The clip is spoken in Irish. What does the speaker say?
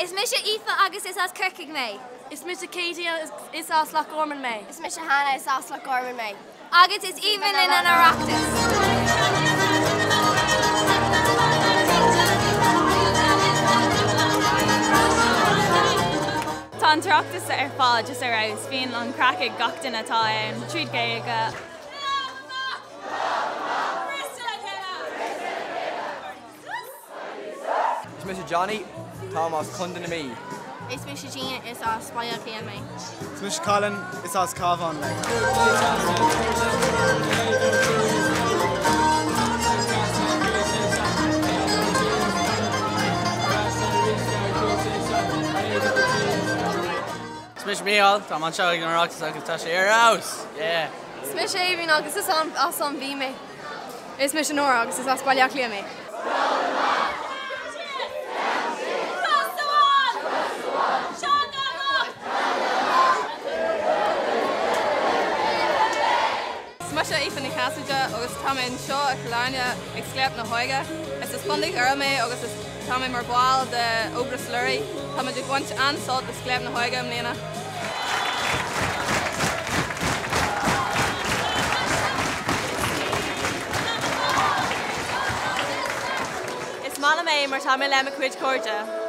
Is mise Aoife agus is as Corcaigh mé. Is mise Katie agus is as Loch Garman mé. Is mise Hannah is as Loch Garman mé. Agus is aoibhinn linn an Oireachtas! Tá an tOireachtas ar fad just ar fheabhas, bíonn an craic ag gach duine atá ann, tríd Gaeilge. Is mise Johnny, táim as Contae na Mí. Is mise Jean, is as Baile Átha Cliath mé. Is mise Colin, is as Cabhán mé. Is mise Mícheál, táim anseo ag an Oireachtas agus tá sé ar fheabhas! Yeah! Is mise Aoibhinn agus is as an Mhí mé. Is mise Nóra agus is as Baile Átha Cliath mé. Is mise Aoife Ní Chasaide agus tá mé anseo i Cill Airne ag Scléip na hÓige. Is as Contae Dhoire mé agus is tá mé mar bhall de Ógras Learaí. Táimid ag baint an-sult as Scléip na hÓige i mbliana. Is maith liom é mar tá mé le mo chuid cairde.